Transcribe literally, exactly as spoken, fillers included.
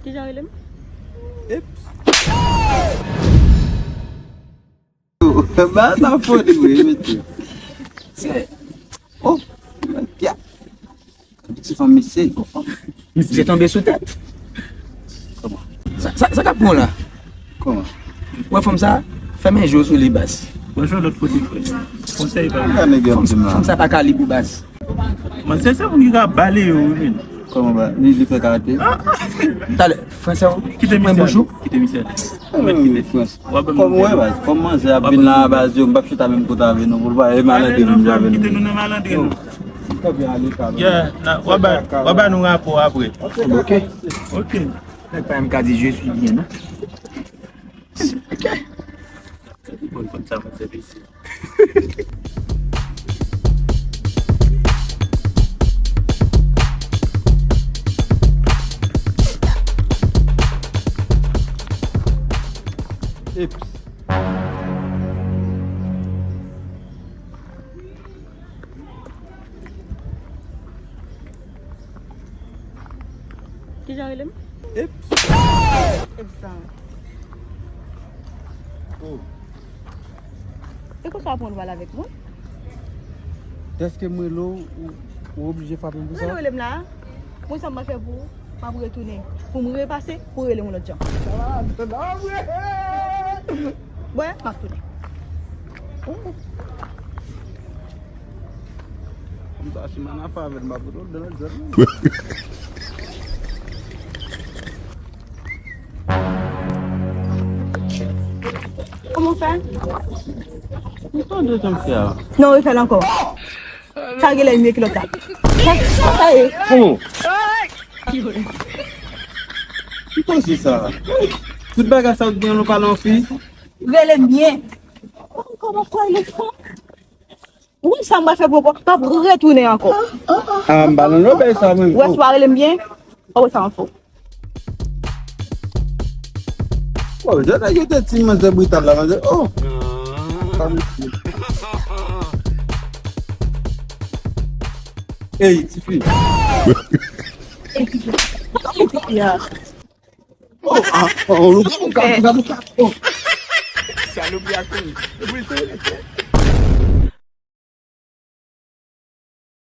Kijan rele m? Eps. Ba sa fò di vre, mesye. Se, oh, pya. Ti fanm mesye. Misye tonbe sou tèt. Kòman? Sa, sa, sa k ap pran w la? Kòman? Ou wè fanm sa? Fèmen je w sou li, baz. Mwen jwe lòt kote, frè. Konsèy pa. Gade nèg yo ap di m la. Fanm sa pa kalib ou, baz. Mwen se, se moun ki ka bale yo, wi, men. Kòman ba? Li, li fè karate? Talè, fransè ou? Kite misye. Kite misye. Kòm ou wè, baz, kòm manzè ap vin la, baz, yo, m p ap chita menm kote avè nou, pou l pa e malandre menm jan avè nou. Kite nou nan malandre, nou. Yeah, w a ba, w a ba nou rapò apre. Ok. Ok. Nèg pa menm ka di je suis bien, non? Ok. Konn, konn sa, manzè, mesye. Eps. Kijan rele m? Eps. Eps. Oh. E konsa w ap pran l pale avèk mwen? Dèske m rele w, ou, ou oblije frape m pou sa? Rele w rele m la. Mwen sa m ap fè pou ou, m ap retounen. Pou m repase, pou w rele m yon lòt jan. Sa va, m tande, ah, vre! Bwè, m ap tounen. M ta si man afè avè l, m ap retounen nan zòn nan. Kòman w fè? M tande jan m fè a. Non, refè l ankò. Sa genlè miye ki lòt la. Sa, sa ye. Oh. Ki koze sa? Tout bagay sa w gen nou pale yon fi? Rele m byen. Kòman kwè elefan? Ou konn sa m pral fè pou ou, m ap retounen ankò. Ah, m pa nan lòbèy sa, mwen. Ou wè si w pa rele m byen, w ap wè sa m ap fè w. Oh, jodi a yo te ti manzè brital la, manzè. Oh. Ey, tifi. Ey, tifi. Sa w fè tifi a? Oh, ah, oh, lougawou, lougawou, lougawou. Oh. Salopri a kouri. Epi l kouri.